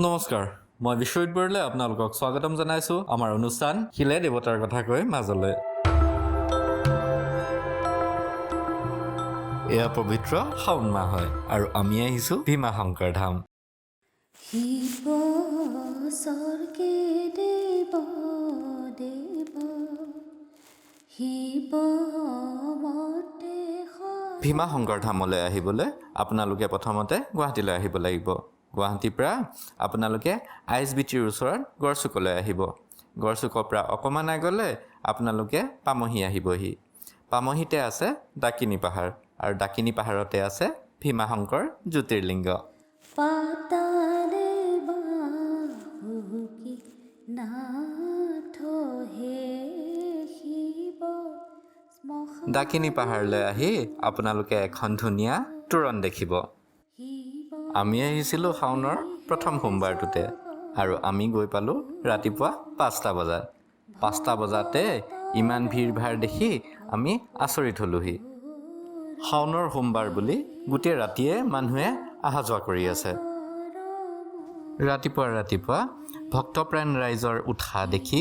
নমস্কাৰ, মই বিশ্বজিত বৰদলৈ আপোনালোকক স্বাগতম জনাইছোঁ আমাৰ অনুষ্ঠান শিলে দেৱতাৰ কথা কৈ মাজলৈ। এয়া পবিত্ৰ শাওণ মাহ হয় আৰু আমি আহিছোঁ ভীমাশংকৰ ধাম। শিৱ স্বৰ্গে দেৱ দেৱ, শিৱ মতে। ভীমাশংকৰ ধামলৈ আহিবলৈ আপোনালোকে প্ৰথমতে গুৱাহাটীলৈ আহিব লাগিব। গুৱাহাটীৰ পৰা আপোনালোকে I S B টিৰ ওচৰত গড়চুকলৈ আহিব। গড়চুকৰ পৰা অকণমান আগলৈ আপোনালোকে পামহি আহিবহি। পামহিতে আছে ডাকিনী পাহাৰ আৰু ডাকিনী পাহাৰতে আছে ভীমাশংকৰ জ্যোতিৰ্লিংগ। পাতালে বাসুকি নাথ হে শিৱ শ্মশান। ডাকিনী পাহাৰলৈ আহি আপোনালোকে এখন ধুনীয়া তোৰণ দেখিব। শিৱ। আমি আহিছিলোঁ শাওণৰ প্ৰথম সোমবাৰটোতে আৰু আমি গৈ পালোঁ ৰাতিপুৱা 5টা বজাত। 5টা বজাতে ইমান ভিৰ ভাৰ দেখি আমি আচৰিত হ'লোহি। শাওণৰ সোমবাৰ বুলি গোটেই ৰাতিয়ে মানুহে অহা যোৱা কৰি আছে। ৰাতিপুৱা ৰাতিপুৱা ভক্তপ্ৰাণ ৰাইজৰ উৎসাহ দেখি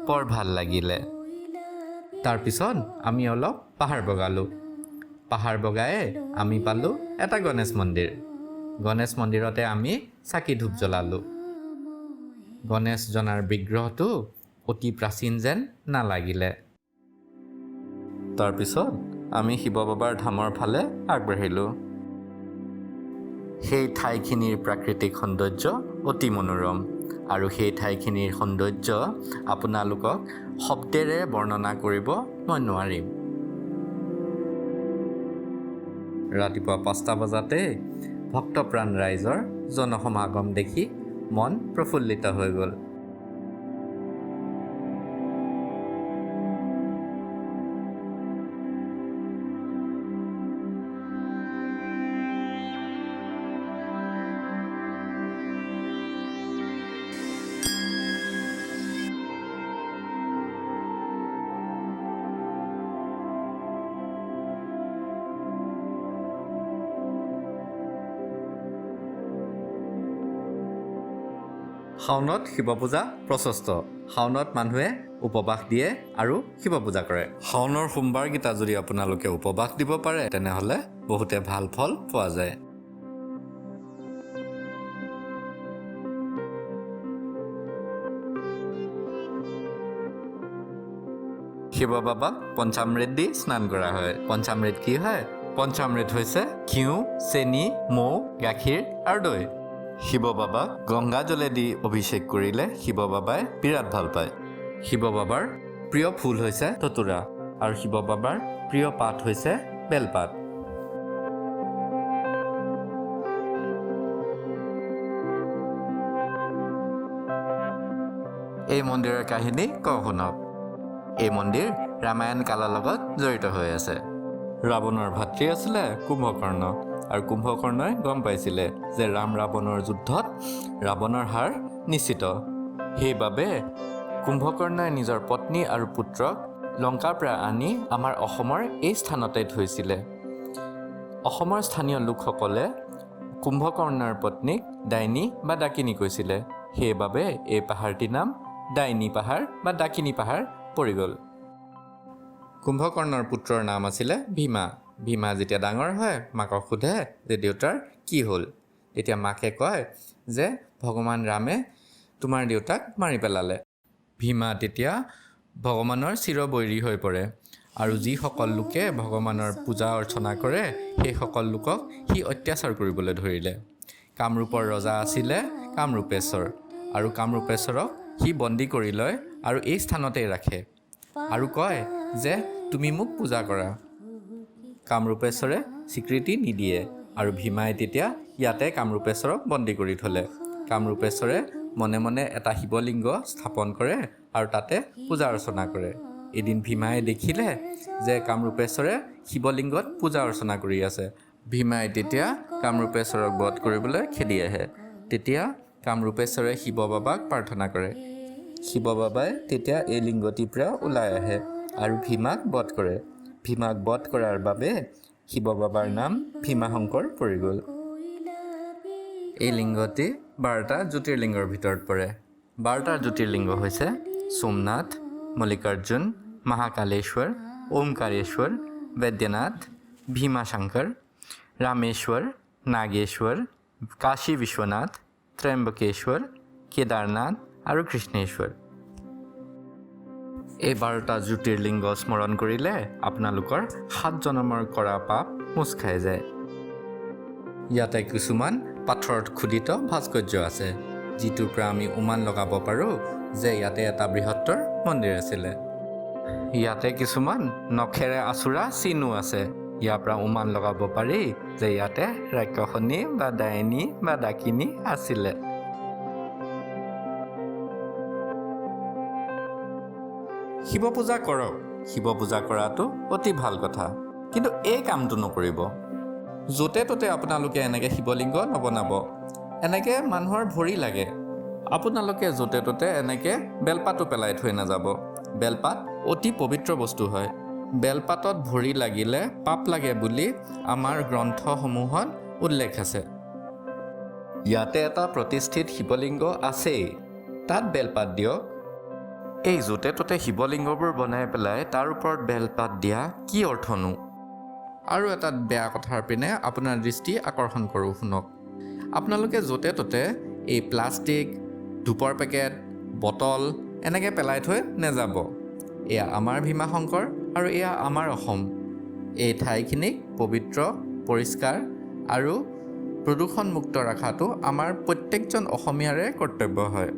বৰ ভাল লাগিলে। তাৰপিছত আমি অলপ পাহাৰ বগালোঁ। পাহাৰ বগায়ে আমি পালোঁ এটা গণেশ মন্দিৰ। গণেশ মন্দিৰতে আমি চাকি ধূপ জ্বলালোঁ। গণেশজনাৰ বিগ্ৰহটো অতি প্ৰাচীন যেন নালাগিলে। তাৰপিছত আমি শিৱ বাবাৰ ধামৰ ফালে আগবাঢ়িলোঁ। সেই ঠাইখিনিৰ প্ৰাকৃতিক সৌন্দৰ্য অতি মনোৰম আৰু সেই ঠাইখিনিৰ সৌন্দৰ্য আপোনালোকক শব্দেৰে বৰ্ণনা কৰিব মই নোৱাৰিম। ৰাতিপুৱা 5টা বজাতে ভক্তপ্ৰাণ ৰাইজৰ জনসমাগম দেখি মন প্ৰফুল্লিত হৈ গ'ল। শাওণত শিৱ পূজা প্ৰশস্ত। শাওণত মানুহে উপবাস দিয়ে আৰু শিৱ পূজা কৰে। শাওণৰ সোমবাৰকেইটা যদি আপোনালোকে উপবাস দিব পাৰে, তেনেহ'লে বহুতে ভাল ফল পোৱা যায়। শিৱ বাবাক পঞ্চামৃত দি স্নান কৰা হয়। পঞ্চামৃত কি হয়? পঞ্চামৃত হৈছে ঘিউ, চেনি, মৌ, গাখীৰ আৰু দৈ। শিৱ বাবাক গংগা জলেদি অভিষেক কৰিলে শিৱ বাবাই বিৰাট ভাল পায়। শিৱ বাবাৰ প্ৰিয় ফুল হৈছে ধতুৰা আৰু শিৱ বাবাৰ প্ৰিয় পাত হৈছে বেলপাত। এই মন্দিৰৰ কাহিনী কওঁ শুনক। এই মন্দিৰ ৰামায়ণ কালৰ লগত জড়িত হৈ আছে। ৰাৱণৰ ভাতৃ আছিলে কুম্ভকৰ্ণ আৰু কুম্ভকৰ্ণই গম পাইছিলে যে ৰাম ৰাৱণৰ যুদ্ধত ৰাৱণৰ হাৰ নিশ্চিত। সেইবাবে কুম্ভকৰ্ণই নিজৰ পত্নী আৰু পুত্ৰক লংকাৰ পৰা আনি আমাৰ অসমৰ এই স্থানতে থৈছিলে। অসমৰ স্থানীয় লোকসকলে কুম্ভকৰ্ণৰ পত্নীক ডাইনী বা ডাকিনী কৈছিলে। সেইবাবে এই পাহাৰটিৰ নাম ডাইনী পাহাৰ বা ডাকিনী পাহাৰ পৰি গ'ল। কুম্ভকৰ্ণৰ পুত্ৰৰ নাম আছিলে ভীমা। ভীমা যেতিয়া ডাঙৰ হয়, মাকক সোধে যে দেউতাৰ কি হ'ল? তেতিয়া মাকে কয় যে ভগৱান ৰামে তোমাৰ দেউতাক মাৰি পেলালে। ভীমা তেতিয়া ভগৱানৰ চিৰবৈৰী হৈ পৰে আৰু যিসকল লোকে ভগৱানৰ পূজা অৰ্চনা কৰে, সেইসকল লোকক সি অত্যাচাৰ কৰিবলৈ ধৰিলে। কামৰূপৰ ৰজা আছিলে কামৰূপেশ্বৰ আৰু কামৰূপেশ্বৰক সি বন্দী কৰি লয় আৰু এই স্থানতেই ৰাখে আৰু কয় যে তুমি মোক পূজা কৰা। কামৰূপেশ্বৰে স্বীকৃতি নিদিয়ে আৰু ভীমাই তেতিয়া ইয়াতে কামৰূপেশ্বৰক বন্দী কৰি থ'লে। কামৰূপেশ্বৰে মনে মনে এটা শিৱলিংগ স্থাপন কৰে আৰু তাতে পূজা অৰ্চনা কৰে। এদিন ভীমাই দেখিলে যে কামৰূপেশ্বৰে শিৱলিংগত পূজা অৰ্চনা কৰি আছে। ভীমাই তেতিয়া কামৰূপেশ্বৰক বধ কৰিবলৈ খেদি আহে। তেতিয়া কামৰূপেশ্বৰে শিৱ বাবাক প্ৰাৰ্থনা কৰে। শিৱ বাবাই তেতিয়া এই লিংগটিৰ পৰা ওলাই আহে আৰু ভীমাক বধ কৰে। ভীমাক বধ কৰাৰ বাবে শিৱ বাবাৰ নাম ভীমাশংকৰ পৰি গ'ল। কৈলাবি। এই লিংগটি 12টা জ্যোতিৰ্লিংগৰ ভিতৰত পৰে। 12টা জ্যোতিৰ্লিংগ হৈছে সোমনাথ, মল্লিকাৰ্জুন, মহাকালেশ্বৰ, ওমকাৰেশ্বৰ, বৈদ্যনাথ, ভীমাশংকৰ, ৰামেশ্বৰ, নাগেশ্বৰ, কাশী বিশ্বনাথ, ত্ৰম্বকেশ্বৰ, কেদাৰনাথ আৰু কৃষ্ণেশ্বৰ। এই 12টা জ্যোতিৰ্লিংগ স্মৰণ কৰিলে আপোনালোকৰ 7 জনমৰ কৰা পাপ মোচ খাই যায়। ইয়াতে কিছুমান পাথৰত খোদিত ভাস্কৰ্য আছে, যিটোৰ পৰা আমি উমান লগাব পাৰোঁ যে ইয়াতে এটা বৃহত্তৰ মন্দিৰ আছিলে। ইয়াতে কিছুমান নখেৰে আঁচোৰা চিনো আছে। ইয়াৰ পৰা উমান লগাব পাৰি যে ইয়াতে ৰাক্ষসনী বা ডাইনী বা ডাকিনী আছিলে। শিৱ পূজা কৰক, শিৱ পূজা কৰাটো অতি ভাল কথা, কিন্তু এই কামটো নকৰিব। য'তে ত'তে আপোনালোকে এনেকৈ শিৱলিংগ নবনাব, এনেকৈ মানুহৰ ভৰি লাগে। আপোনালোকে য'তে ত'তে এনেকৈ বেলপাতো পেলাই থৈ নাযাব। বেলপাত অতি পবিত্ৰ বস্তু হয়। বেলপাতত ভৰি লাগিলে পাপ লাগে বুলি আমাৰ গ্ৰন্থসমূহত উল্লেখ আছে। ইয়াতে এটা প্ৰতিষ্ঠিত শিৱলিংগ আছেই, তাত বেলপাত দিয়ক। এই য'তে ত'তে শিৱলিংগবোৰ বনাই পেলাই তাৰ ওপৰত বেলপাত দিয়া কি অৰ্থনো? আৰু এটা বেয়া কথাৰ পিনে আপোনাৰ দৃষ্টি আকৰ্ষণ কৰোঁ, শুনক। আপোনালোকে য'তে ত'তে এই প্লাষ্টিক, ধূপৰ পেকেট, বটল এনেকৈ পেলাই থৈ নাযাব। এয়া আমাৰ ভীমাশংকৰ আৰু এয়া আমাৰ অসম। এই ঠাইখিনিক পবিত্ৰ, পৰিষ্কাৰ আৰু প্ৰদূষণমুক্ত ৰখাটো আমাৰ প্ৰত্যেকজন অসমীয়াৰে কৰ্তব্য হয়।